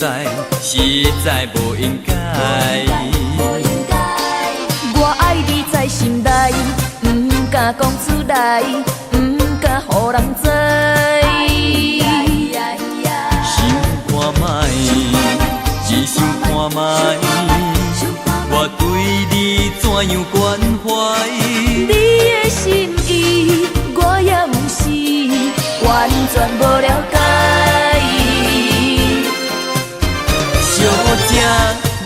似，實在無應該。我愛你在心內，毋敢講出來，毋敢予人知。想看覓，你想看覓，我對你怎樣關懷？你的心意，我也毋是完全無了解。小姐，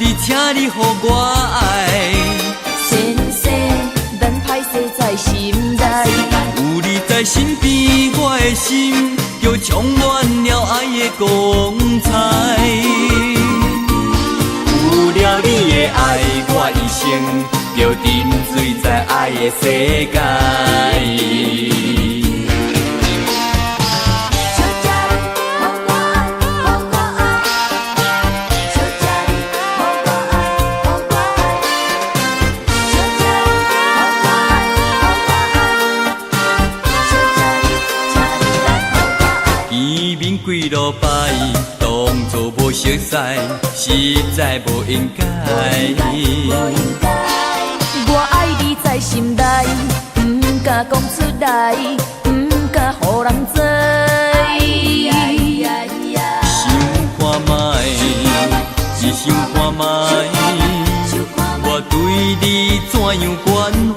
你請你予我愛。先生，咱歹勢在心內。有你在身邊，我的心就充滿了愛的光彩。有了你的愛，我一生就沉醉在愛的世界。小姐你予我愛，予我愛。小姐你予我愛，予我愛。小姐你予我愛，予我愛。小姐你，請你來予我愛。見面幾落擺，當作無熟似，實在無應該。我愛你在心內，毋敢講出來，毋敢予人知。想看覓，你想看覓，我對你怎樣關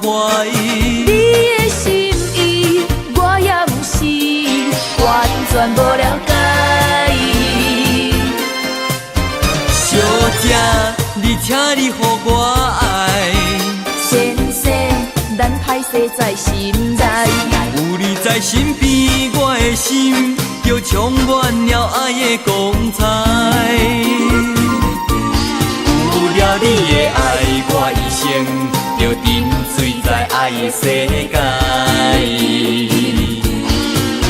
懷？你的心意，我也毋是完全無了解。小姐，你請你予我愛。先生，咱歹勢在心內。有你在身邊，我的心就充滿了愛的光彩。有了你的愛，我一生就沉醉在愛的世界。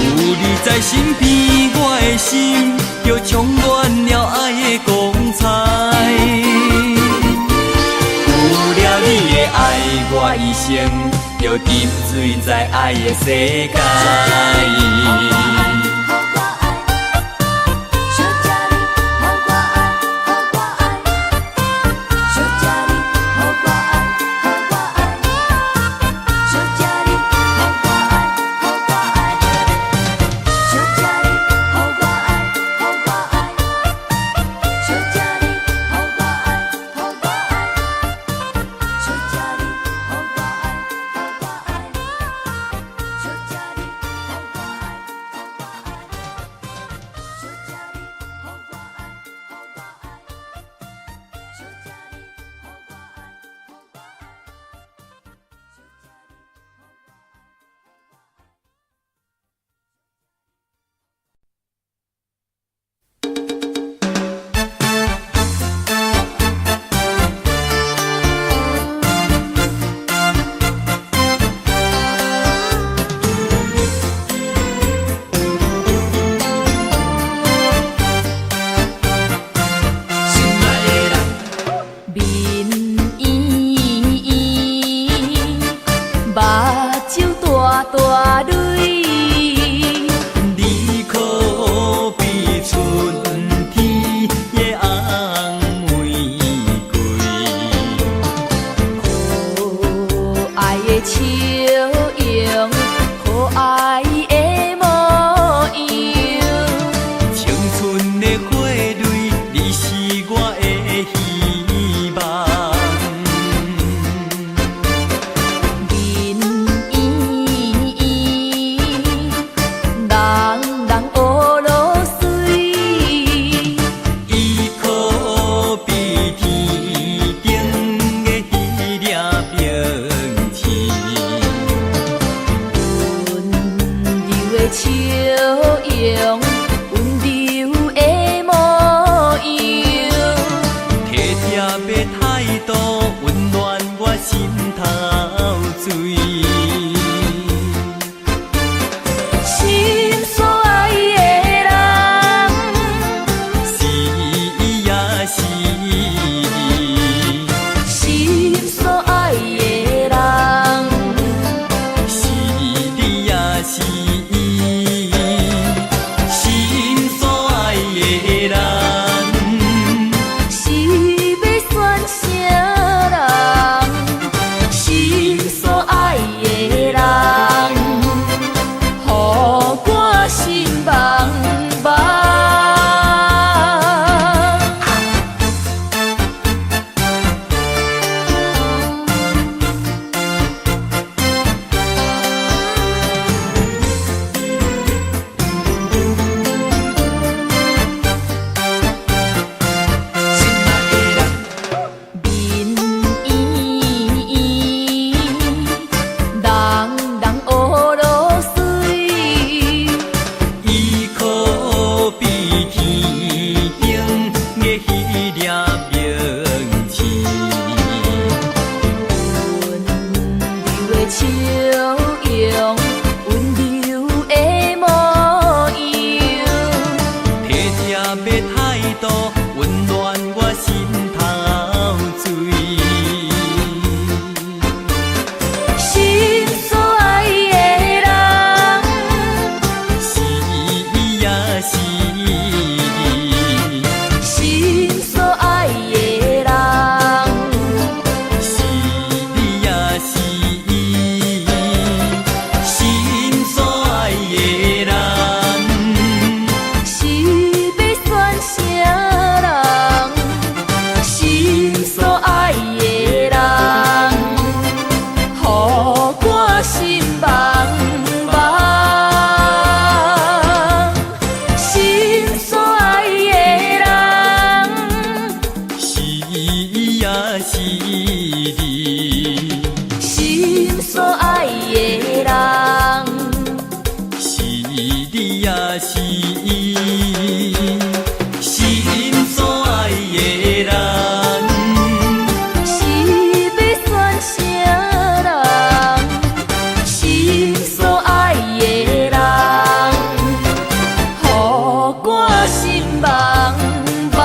有你在身邊，我的心就充滿了愛的光彩。有了你的愛，我一生就沉醉在愛的世界。予我愛，小姐你予我愛，予我愛。小姐你予我愛，予我愛。小姐你予我愛，予我愛。小姐你予我愛，予我愛。小姐你予我愛，予我愛。小姐你予我愛，予我愛。小姐你予我愛，予我愛。是你，心所愛的人，是你也是伊，心所愛的人，是欲選啥人？心所愛的人，予我心茫茫。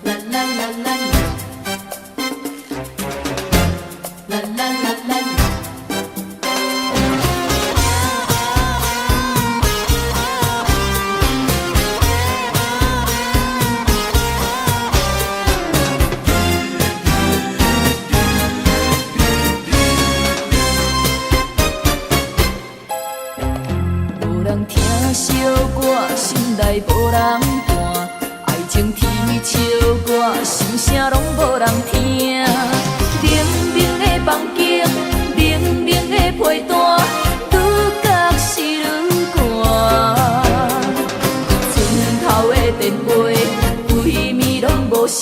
啦啦啦啦啦啦啦啦。無人聽小歌，心內無人彈，愛情天笑歌，心聲攏無人聽。冷冷的房間，冷冷的被單，愈覺是愈寒。村頭的電話，規暝攏無聲，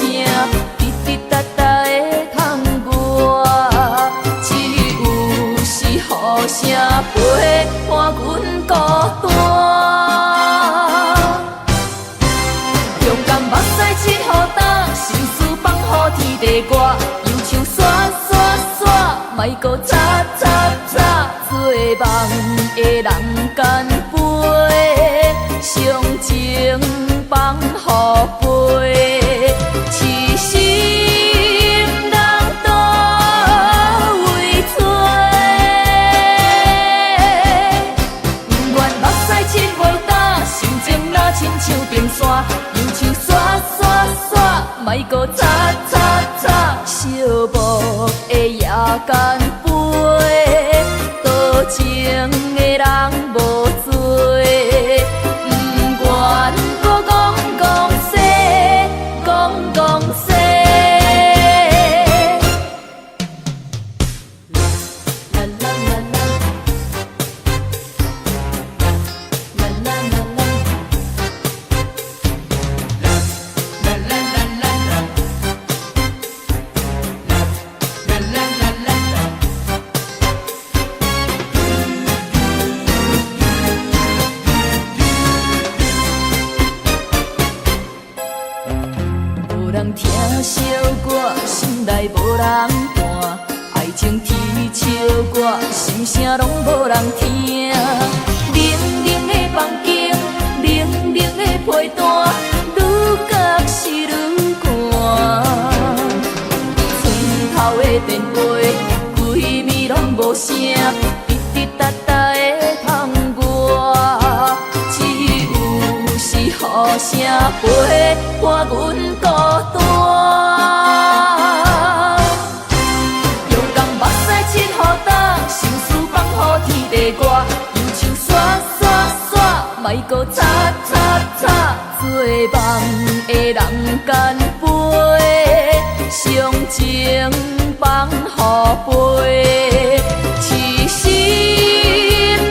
滴滴答答的窗外，只有是雨聲陪伴阮孤單。勇敢目屎七雨干，心事放予天地外，憂愁煞煞煞，莫閣吵吵吵，做夢的人干杯，傷情放予飛，痴心人佗位找？不願目屎七月干，心情若親像冰山，憂愁煞煞煞，莫閣吵吵吵，寂寞的夜干杯，多情的人無罪，不願閣講講西，講講西。啦啦啦啦，啦啦啦啦。啦啦啦啦啦，啦啦啦啦啦。無人聽小歌，心內無人彈，愛情天笑歌，心聲攏無人聽。冷冷的房間，冷冷的被單，愈覺是愈寒。村頭的電話，規暝攏無聲，滴滴答答的窗外，只有是雨聲陪伴阮孤單。勇敢目屎七雨干，心事放予天地外，憂愁煞煞煞，莫閣吵吵吵，做夢的人干杯，傷情放予飛，痴心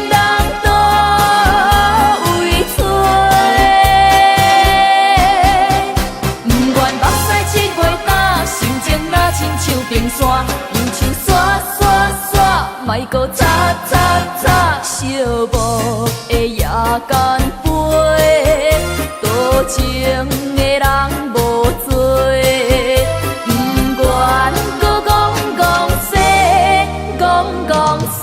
人佗位找？不願目屎七月干，心情若親像冰山，憂愁煞煞煞，莫閣吵吵吵，寂寞的夜干杯，多情的人無罪，不願閣講講西，講講西。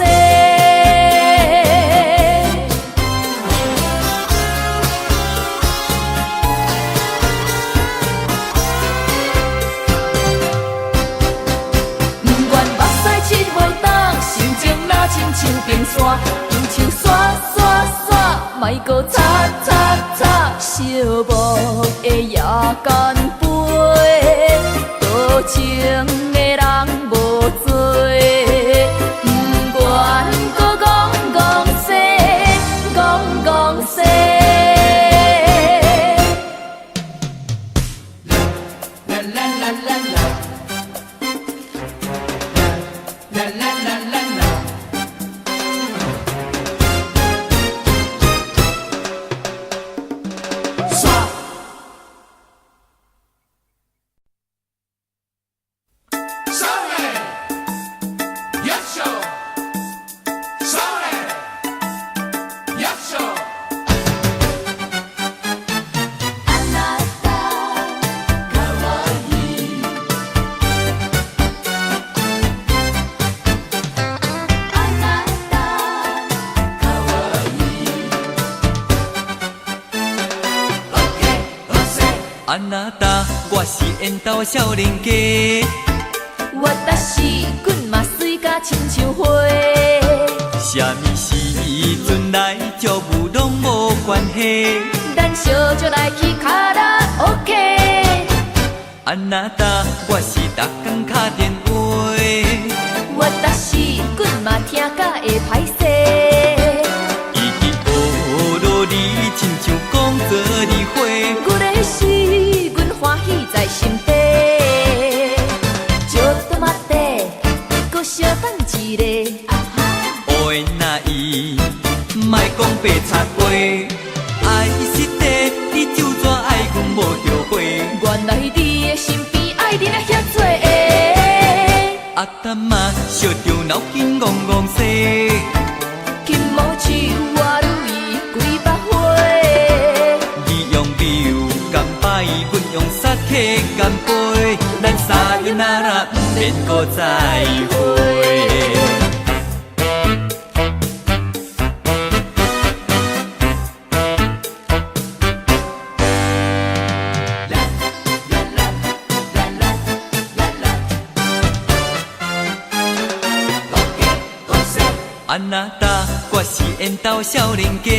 不願目屎七月干，心情若親像冰山，憂愁煞煞煞，莫閣吵吵吵，寂寞的夜干杯，多情的人無罪，不願閣講講西，講講西。啊那達，我是緣投少年家。我達是阮嘛媠甲親像花。啥物時陣來招募攏無關係。咱相約來去卡拉 OK。啊那達，我是逐工敲電話。我達是阮嘛聽甲會歹勢。伊伫學落你親像講做你花。阮的心，阮歡喜在心底。ちょっと待って，閣小等一下。烏那伊，莫講白賊話，愛是地，你就怎愛阮無後悔。原來你的身邊愛人遐濟个。阿淡仔燒著腦筋戇戇西。気持ち悪い幾百回。你用酒乾杯，阮用酒乾杯，咱さよなら，毋免閣再會。啊那達，我是緣投少年家。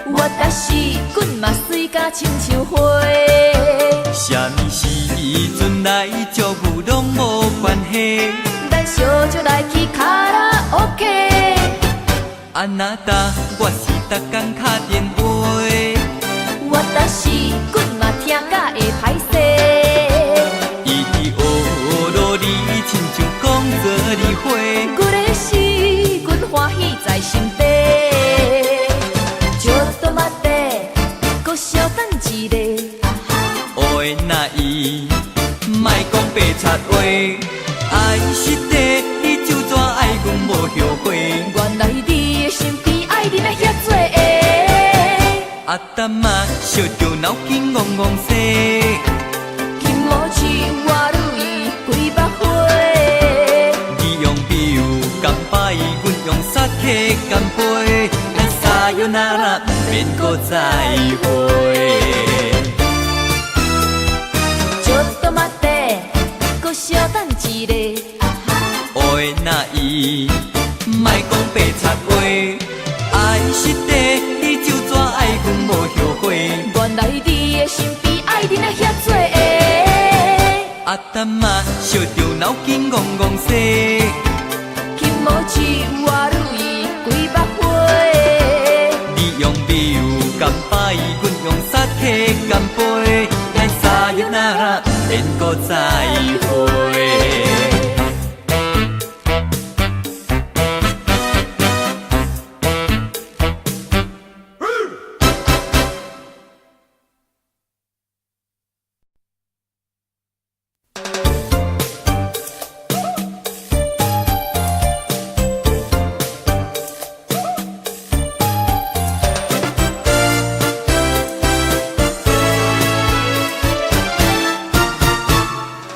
我達是阮嘛媠甲親像花。啥物時陣來招募攏無關係。咱相約來去卡拉 OK。啊那達，我是逐工敲電話。我達是阮嘛聽甲會歹勢。伊佇學落你親像講做你花。阮的心，阮歡喜在心底。ちょっと待って，閣小等一下。烏那伊，莫講白賊話，愛是地，你就怎愛阮無後悔。原來你的身邊愛人遐濟个。阿淡仔燒著腦筋戇戇西。気持ち悪い幾百回。你用酒乾杯，阮用酒乾杯，咱さよなら，毋免閣再會。ちょっと待って，閣小等一下。烏那伊，莫講白賊話，愛是地，你就怎愛阮無後悔。原來你的身邊愛人遐濟个。阿淡仔燒著腦筋戇戇西。気持ち悪い幾百回。你用酒乾杯，阮用酒乾杯，咱さよなら，毋免閣再會。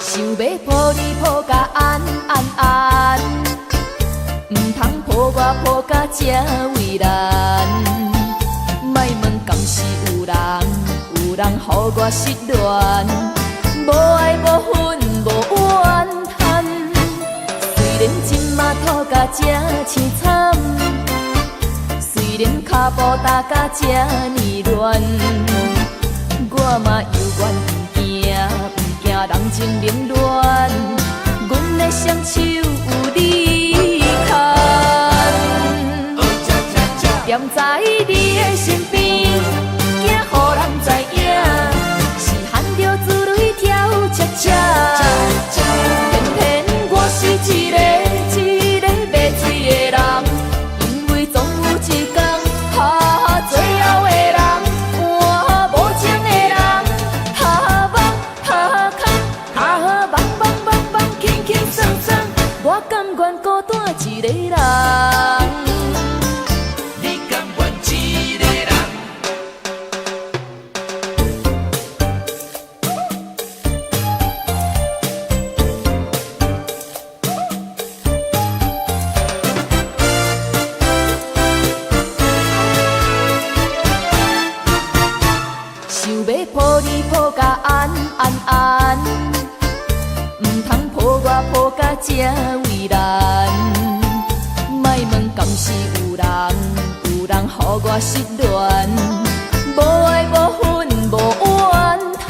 想欲抱你抱甲安安安，毋通抱我抱甲這為難。莫問敢是有人，有人予我失戀，無愛無恨無怨嘆。雖然這馬吐甲這悽慘，雖然跤步踏甲這呢亂，我嘛猶原毋驚，毋驚人情冷暖。阮的雙手有你牽，踮在你的身邊，驚予人知影，是含著珠淚跳恰恰。偏偏我是一個一個袂醉的人，因為總有一天，哈最後的人換無情的人，哈網哈空哈網網網網輕輕鬆鬆，我甘願孤單一個人。你甘願一個人？欲抱你抱甲安安安，毋通抱我抱甲這為難。莫問敢是有人，有人予我失戀，無愛無恨無怨嘆。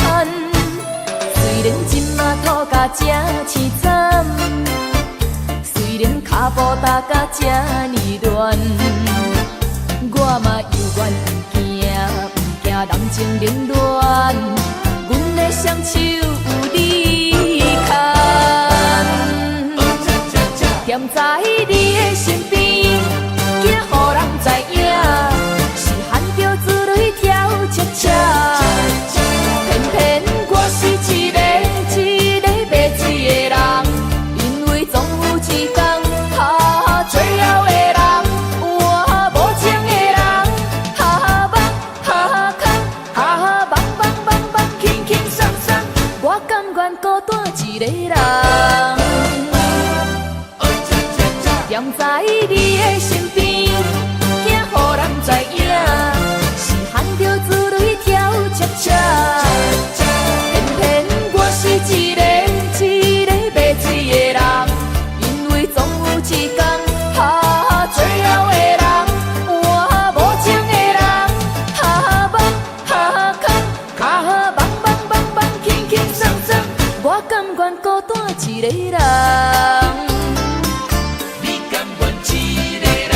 雖然這馬吐甲這悽慘，雖然跤步踏甲這呢亂，我嘛猶原毋驚，毋驚人情冷暖。阮的雙手有你牽，踮在你的身邊，驚予人知影，是含著珠淚跳恰恰。偏偏我是一個一个白痴的人，因為總有一天，哈，最後的人，換無情的人，哈夢哈空哈夢夢夢夢輕輕鬆鬆，我甘願孤單一个人。踮在你的身邊，驚予人知影，是含著珠淚跳恰恰。偏偏我是一個一個白痴的人，因為總有一天，哈，最後的人，換無情的人，哈夢哈空哈夢夢夢夢輕輕鬆鬆，我甘願孤單一個人。你甘願一個人？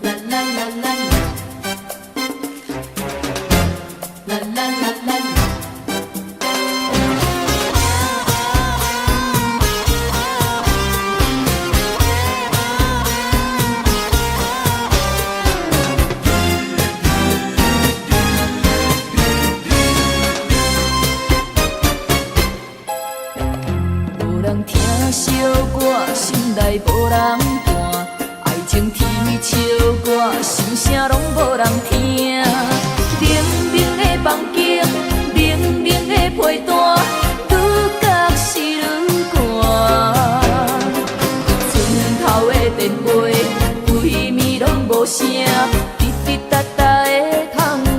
啦啦啦啦啦啦啦啦。無人疼惜我，心內無人伴，愛情天笑我，心聲攏無人聽。冷冷的房間，冷冷的被單，愈覺是愈寒。村頭的電話，規暝攏無聲，滴滴答答的痛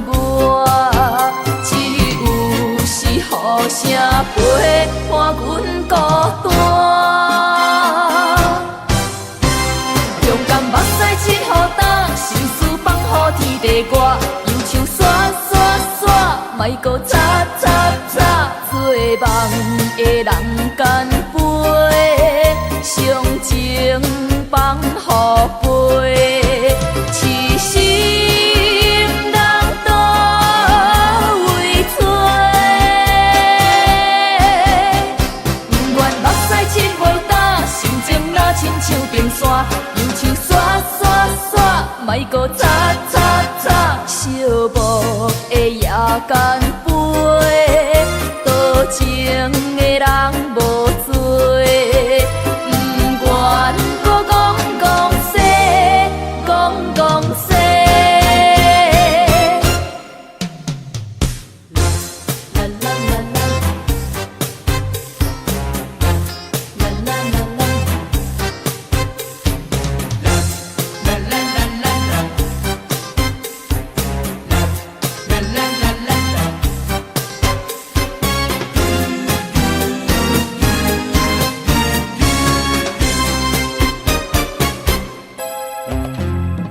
我，只有是雨聲陪伴阮孤單。勇敢目屎七雨干，心事放予天地外，犹像沙沙沙，莫阁吵吵吵，做夢的人干杯，相情放予飞，痴心人倒位找？不愿目屎拭袂干，心情若亲像冰山，犹像沙沙沙，莫阁吵吵吵，寂寞的夜干杯，多情的人無罪，不願阁講講西，講講西。啦啦啦啦啦啦啦啦。啦啦啦啦啦，啦啦啦啦啦。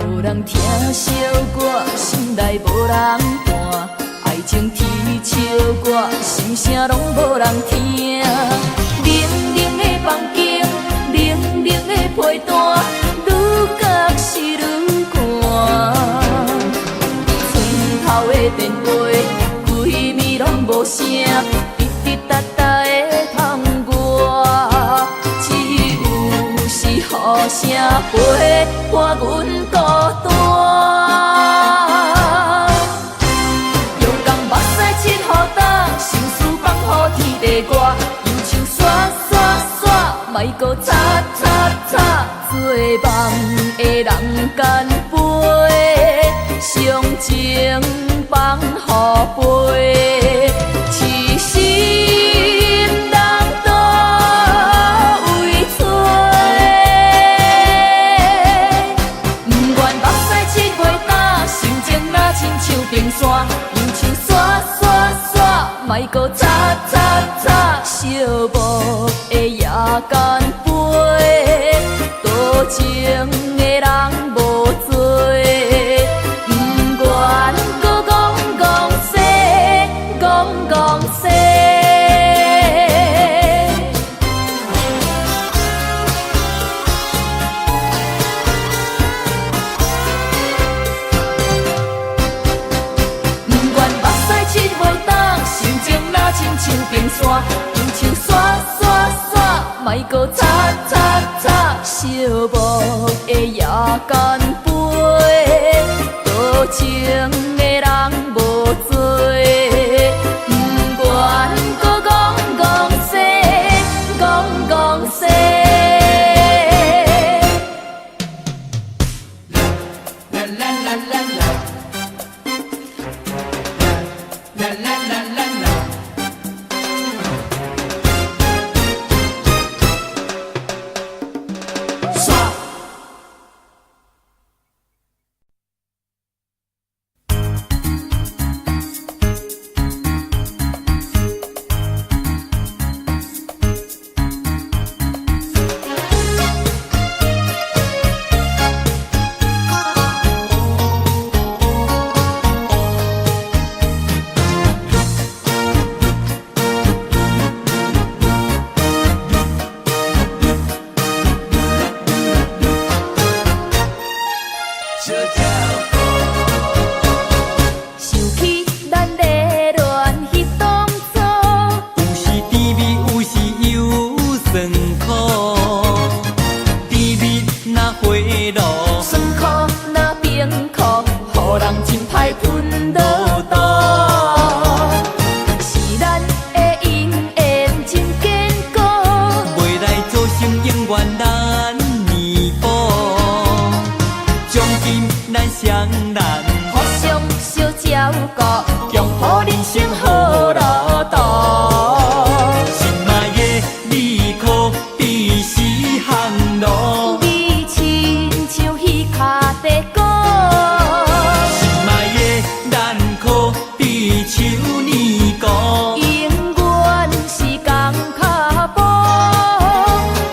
無人疼惜我，心內無人伴，愛情天笑我，心聲攏無人聽。冷冷的房間，冷冷的被單，愈覺是愈寒。村頭的電話，規暝攏無聲，滴滴答答的痛我，只有是雨聲陪伴阮孤單。勇敢目屎拭予干，心事放予天地外，犹像沙沙沙，莫阁吵吵吵，做夢的人干杯，相情放予飞，痴心人佗位揣？毋愿目屎7月干，心情若亲像冰山，亲像沙沙沙，莫阁吵吵吵，寂寞的夜间飞，多情的人无罪，毋愿阁戆戆西，戆戆西。毋愿目屎7月干，心情若亲像冰山，亲像沙沙沙，莫阁吵吵吵，寂寞的夜间飞，多情的人无罪，毋愿阁戆戆西，戆戆西。想起咱热恋彼当初，有时甜蜜，有时又酸苦。甜蜜若花露，酸苦若冰苦，予人真歹吞落肚。是咱的姻缘真坚固，未来做成永远难弥补。将今咱双人互相相照顾，共赴人生好路途。心爱的你可比是航路，你亲像彼跤短鼓，心爱的咱可比手年鼓。永远是仝跤步。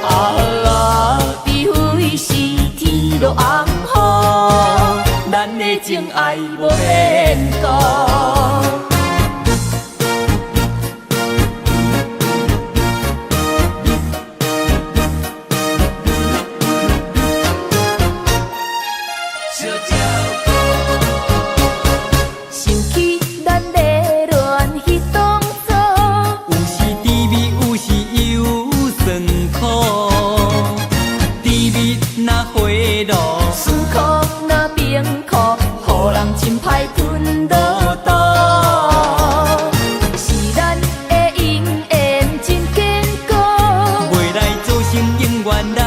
啊，除非是天落红雨，咱的情愛無變故。想起咱热恋彼当初，有時甜蜜，有時又酸苦。甜蜜若花露，酸苦若冰苦，予人真歹吞落肚。是咱的姻緣真堅固，未來做成永遠難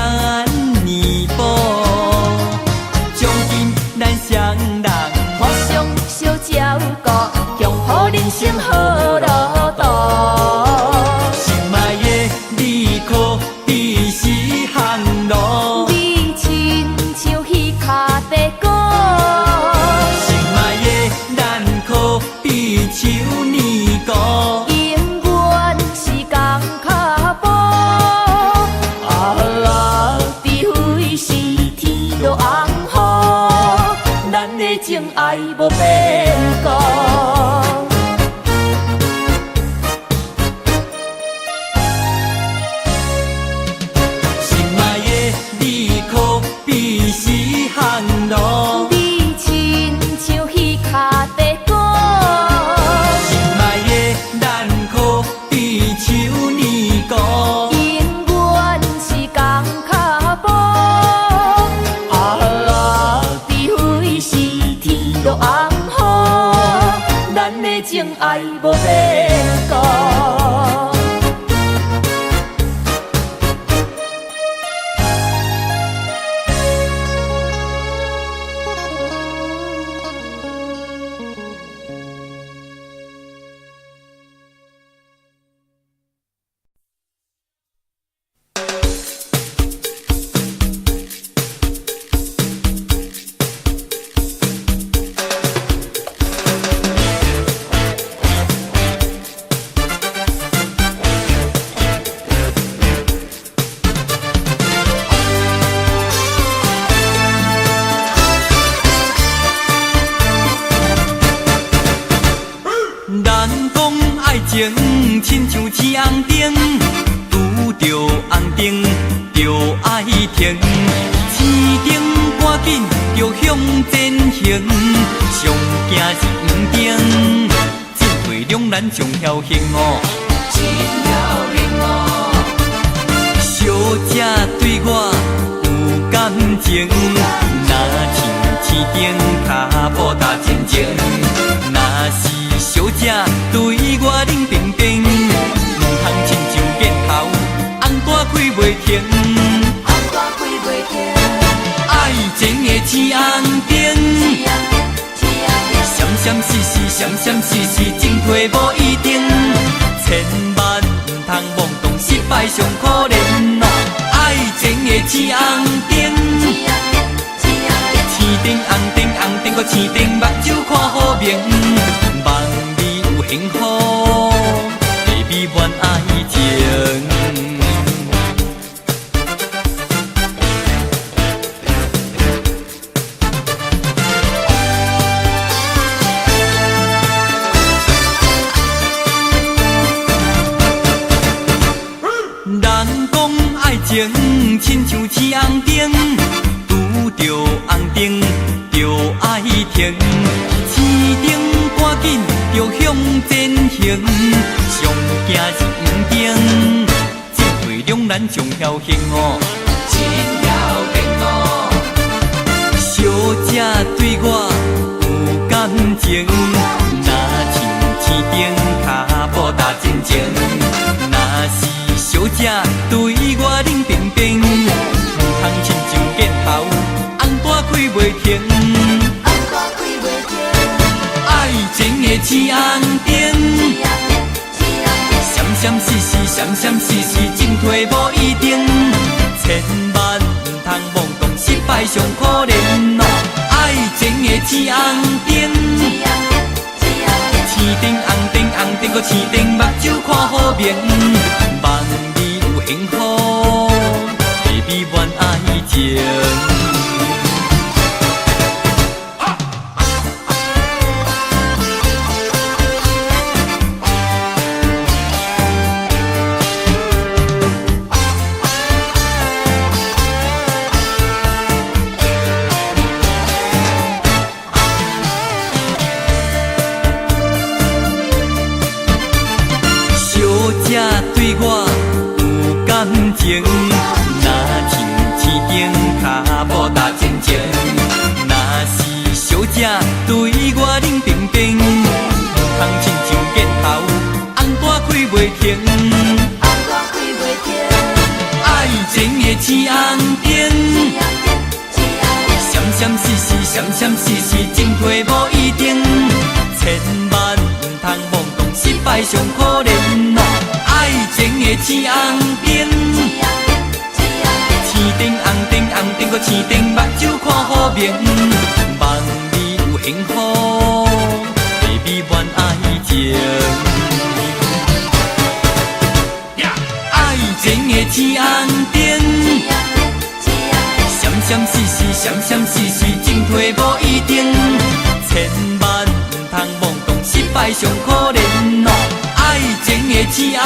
彌補。將今咱雙人互相相照顧，共赴人生好路途。心愛的你可比是航路，你親像彼跤短鼓，心愛的咱可比手年鼓。永遠是仝跤步。啊，除非是天落紅雨，咱的情愛無變故。心愛的你可比是航路，你親像彼跤短鼓，心愛的咱可比手年鼓。永遠是仝跤步。啊，除非是天落紅雨，咱的情愛無變故。情親像青紅燈，拄著紅燈就愛停，青燈趕緊著向前行，上驚是黃燈，進退兩難上僥倖哦。真僥倖哦。小姐對我有感情，若像青燈跤步踏前前，若是小姐對我冷冰冰，毋通親像箭頭，紅單開袂停。紅單開袂停。愛情的青紅燈，青紅燈，青紅燈。閃閃爍爍，閃閃爍爍，進退無一定，千萬毋通妄動，失敗上可憐哦。愛情的青紅燈，青紅燈，青紅燈。青燈紅燈紅燈閣青燈，目睭看好明，望你有幸福，會美滿愛情。人講愛情親像青紅燈，拄著紅燈就愛停，青燈趕緊著向前行，上驚是黃燈，進退兩難上僥倖哦。真僥倖哦。小姐對我有感情，若像青燈跤步踏前前，若是小姐對我冷冰冰，毋通親像箭頭，紅單開袂停。紅單開袂停。愛情的青紅燈，青紅燈，青紅燈。閃閃爍爍，閃閃爍爍，進退無一定，千萬毋通妄動，失敗上可憐哦。愛情的青紅燈，青紅燈，青紅燈。青燈紅燈紅燈閣青燈，目睭看好明，望你有幸福，會美滿愛情。小姐對我有感情，若像青燈跤步踏前前，若是小姐對我冷冰冰，毋通親像箭頭，紅單開袂停。紅單開袂停。愛情的青紅燈，青紅燈，青紅燈。閃閃爍爍，閃閃爍爍，進退無一定，千萬毋通妄動，失敗上可憐哦。愛情的青紅燈，青紅燈，青紅燈。青燈紅燈紅燈閣青燈，目睭看好明，望你有幸福，會美滿愛情。愛情的青紅燈，青紅燈，青紅燈。閃閃爍爍，閃閃爍爍，進退無一定，千萬毋通妄動，失敗上可憐哦。愛情的青紅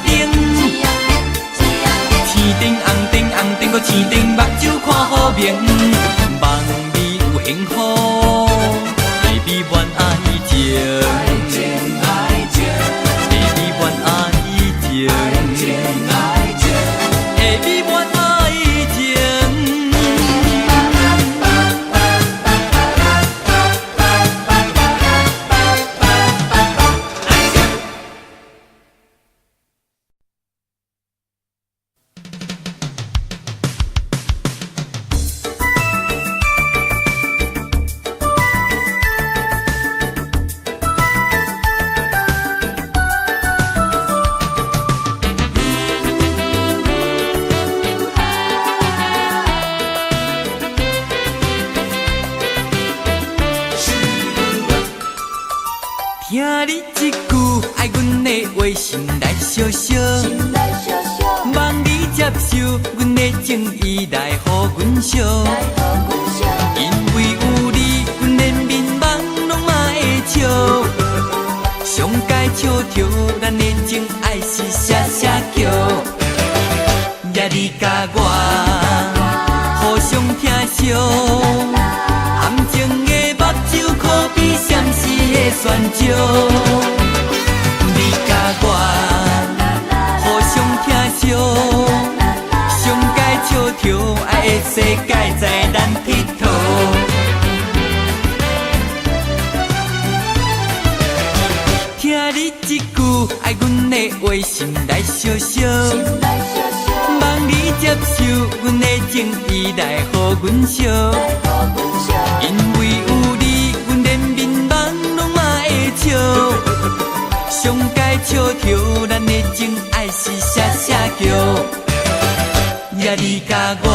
燈，青紅燈，青紅燈。青燈紅燈紅燈閣青燈，目睭看好明，望你有幸福，會美滿愛情。愛情，會美滿愛情。愛情，會美滿愛情。聽你這句愛阮的話，心內燒燒，心內燒燒，望你接受阮的情意來予阮燒，來予阮燒。因為有你，阮連眠夢攏嘛會笑。上界笑著，咱的情愛是聲聲叫。也你佮我互相疼惜，含情的目睭可比閃時的旋石。你佮我互相疼惜，上界笑著，愛的世界在咱𨑨迌。聽你這句愛阮的話，心內燒燒。望你接受阮的情意來予阮燒，因為有你，阮連眠夢攏嘛會笑。上界笑著，咱的情愛是聲聲叫。也你佮我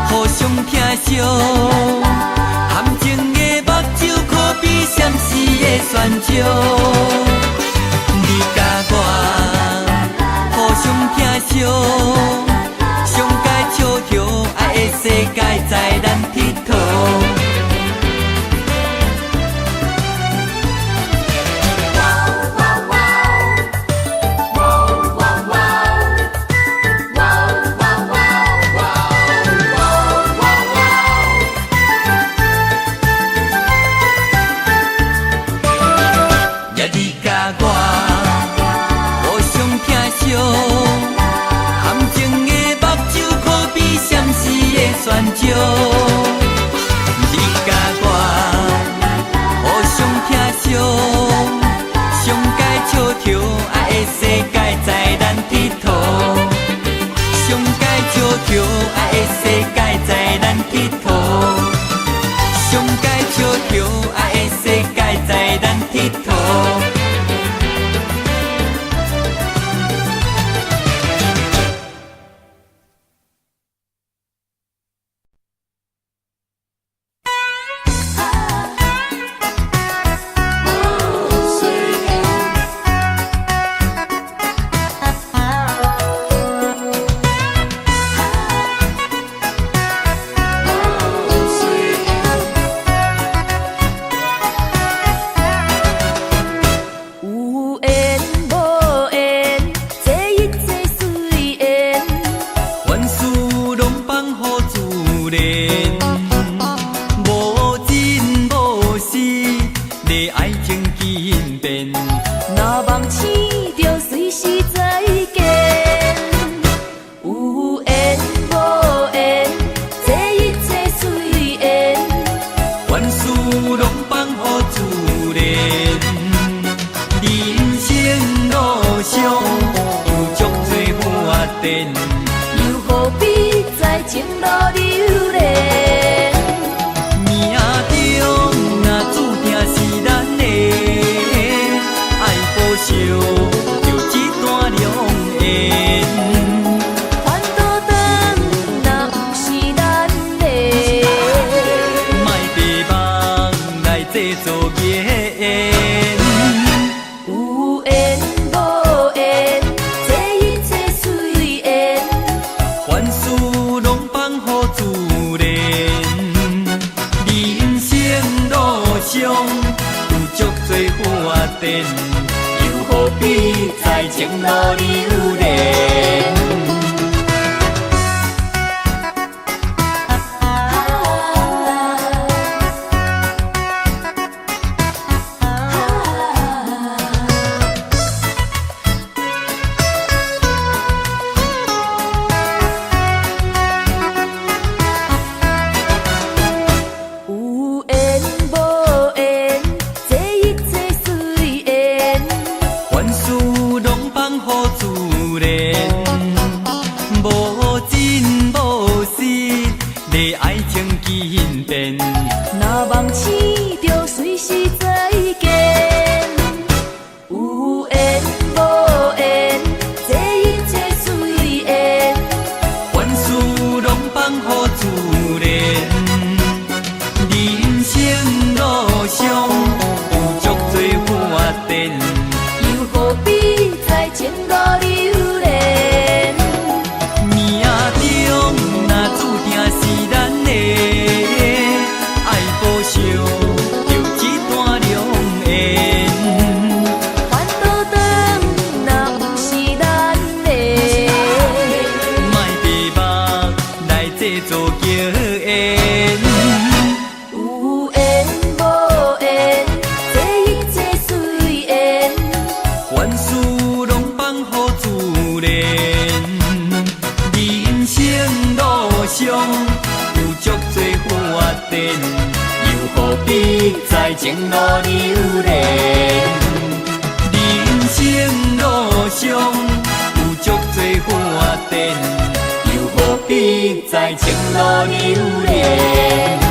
互相疼惜，含情的目睭可比閃時的旋石。你佮我互相疼惜，上界笑著，愛的世界在咱𨑨迌。也你佮我互相疼惜，含情的目睭可比閃時的旋石。你佮我互相疼惜，上界笑著，愛的世界在咱𨑨迌。上界笑著，愛的世界在咱𨑨迌。上界笑著，愛的世界在咱𨑨迌。有緣無緣，這一切隨緣。凡事攏放予自然，無真無實，你愛情緊變。若望醒著，隨時再見。有緣無緣，這一切隨緣。凡事攏放予自然，人生路上有足濟發展。又何必在情路流連？命中若注定是咱的，愛保惜著這段良緣。反倒轉若毋是咱的，莫白夢來製造孽緣。有緣無緣，這一切隨緣。凡事攏放予自然，人生路上有足濟發展，又何必在情路流連？有緣無緣，這一切隨緣。凡事攏放予自然，必在情路流連？人生路上有足濟發展，又何必在情路流連？